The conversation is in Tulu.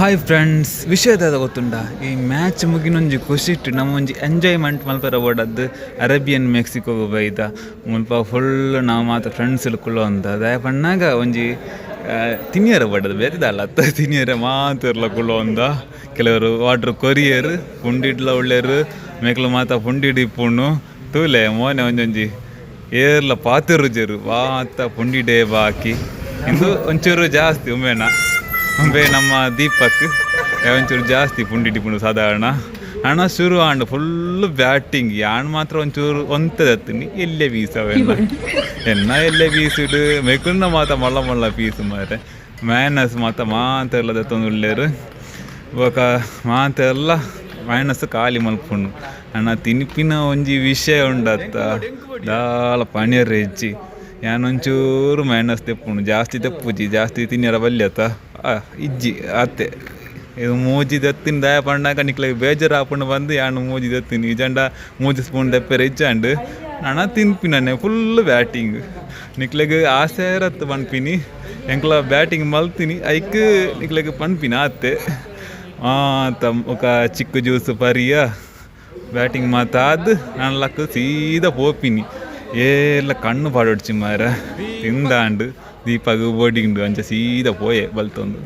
ಹಾಯ್ ಫ್ರೆಂಡ್ಸ್, ವಿಷಯ ದಾದ ಗೊತ್ತುಂಡ? ಈ ಮ್ಯಾಚ್ ಮುಗಿನೊಂಜಿ ಖುಷಿಟ್ ನಮ್ಮ ಒಂಜಿ ಎಂಜಾಯ್ಮೆಂಟ್ ಮಲ್ಪರ ಬೋಡದ್ದು ಅರೇಬಿಯನ್ ಮೆಕ್ಸಿಕೋಗು ಬೈದ. ಮುಲ್ಪ ಫುಲ್ ನಾವು ಮಾತ ಫ್ರೆಂಡ್ಸ್ ಕುಲ್ಲೊಂದ. ದಾಯೆ ಪಣ್ಣಾಗ ಒಂಜಿ ತಿನಿಯರ ಬೋಡದು, ಬೇತೆ ದಾಲ ಅತ್ತ. ತಿನಿಯರ ಮಾತೆರ್ಲ ಕುಲ್ಲೊಂದ. ಕೆಲವರು ಆರ್ಡರ್ ಕೊರಿಯರ್, ಪುಂಡಿಡ್ಲ ಉಳ್ಳೇರು. ಮೇಕ್ಲು ಮಾತ ಪುಂಡಿಡ್ ಇಪ್ಪುಂಡು. ತೂಲೆ ಮೋನೆ ಒಂಜೊಂಜಿ ಏರ್ಲ ಪಾತೆರುಜೆರು, ಮಾತ ಪುಂಡಿಡೇ ಬಾಕಿ. ಇಂದು ಒಂಚೂರು ಜಾಸ್ತಿ ಉಂಬೆನ, ಉಂಬೆ ನಮ್ಮ ದೀಪಕ್ ಒಂಚೂರು ಜಾಸ್ತಿ ಪುಂಡಿ ಇಪ್ಪುಂಡು ಸಾಧಾರಣ. ಹಣ ಶುರು ಆಂಡ್, ಫುಲ್ ಬ್ಯಾಟಿಂಗ್. ಯಾನ್ ಮಾತ್ರ ಒಂಚೂರು ಒಂತದತ್ತಿನಿ ಎಲ್ಲೆ ಬೀಸವ ಎನ್ನ ಎಲ್ಲೆ ಬೀಸಿಡು. ಮೆಕುಲ್ನ ಮಾತ ಮಲ್ಲ ಮಲ್ಲ ಪೀಸ್ ಮಾರೆ. ಮ್ಯಾನಸ್ ಮಾತ ಮಾತೆಲ್ಲ ದೆತ್ತೊಂದು ಉಲ್ಲೇರು. ಬೊಕ ಮಾತೆಲ್ಲ ಮೈನಸ್ ಖಾಲಿ ಮಲ್ಪುಂಡು. ಅಣ್ಣ, ತಿನ್ಪಿನ ಒಂಜಿ ವಿಷಯ ಉಂಡತ್ತ, ದಾಲ ಪಣಿಯರ್ ಇಜ್ಜಿ. ಯಾನ್ ಒಂಚೂರು ಮೈನಸ್ ತೆಪ್ಪುಂಡು, ಜಾಸ್ತಿ ತೆಪ್ಪುಜಿ. ಜಾಸ್ತಿ ತಿನ್ಯರ ಬಲ್ಯತ ಇಜ್ಜಿ ಅತ್ತೆ. ಇದು ಮೂಜಿ ದೆತ್ತಿನ ದಾಯ ಪಂಡಾಗ ನಿಕ್ಲೆಗ್ ಬೇಜಾರು ಆಪುಂಡು ಬಂದು ಯಾನ್ ಮೂಜಿ ದೆತ್ತಿನಿ. ಇಜಂಡ ಮೂಜಿ ಸ್ಪೂನ್ ದೆಪ್ಪೆರೆ ಇಜ್ಜಾಂಡ್. ನನ ತಿನ್ಪಿನನೆ ಫುಲ್ ಬ್ಯಾಟಿಂಗ್. ನಿಕ್ಲೆಗ್ ಆಸೆ ಇರತ್ತು ಪನ್ಪಿನಿ. ಎಂಕ್ಲ ಬ್ಯಾಟಿಂಗ್ ಮಲ್ತಿನಿ, ಐಕ್ ನಿಕ್ಲೆಗ್ ಪನ್ಪಿನ ಅತ್ತೆ. ಮಾತ ಬೊಕ ಚಿಕ್ಕು ಜ್ಯೂಸ್ ಪರಿಯ, ಬ್ಯಾಟಿಂಗ್ ಮಾತಾದ್ ನಾನು ಲಕ್ ಸೀದಾ ಪೋಪಿನಿ. ಏರ್ಲ ಕಣ್ಣು ಪಾಡೊಡ್ಚಿ ಮಾರ. ತಿಂದಾಂಡು, ದೀಪಗ್ ಬೋಡಿಂಗ್ ಅಂಚ ಸೀದಾ ಪೋಯೆ ಬಲ್ತೊಂದು.